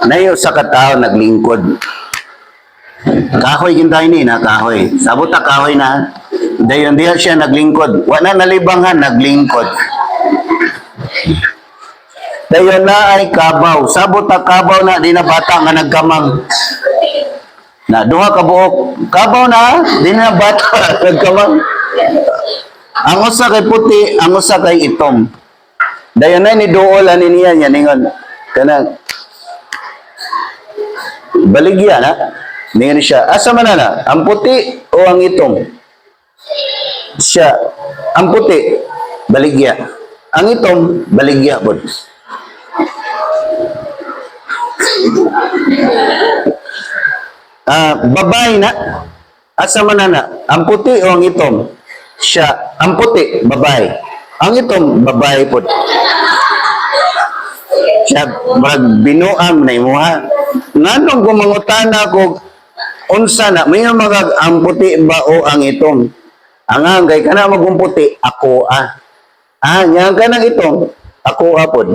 Nayo sa katao naglingkod. Kahoy gintay ni na kahoy. Sabot ta kahoy na. Dayon diha siya naglingkod. Wa na nalibanghan, naglingkod. Dayon na ay kabaw. Sabot ta kabaw na di na bata nga nagkamang. Na duha ka buok. Kabaw na di na bata nagkamang. Ang usa kay puti, ang usa kay itom. Dayon na ni duol ani niya niya ningon kanang baligya na. Ningon siya, asa man na na? Ang puti o ang itom? Siya, ang puti, baligya. Ang itom, baligya pod. Ah, babae na. Asa man na na? Ang puti o ang itom? Siya, ang puti, babae. Ang itom, babae pod. Siya, murag binuang na imuha. Nganong gumangutana ko unsa na, may mga ang puti ba o ang itom? Ang ang kay kana magong puti, ako ah. Ah, nya ka nang itom, ako ah pod.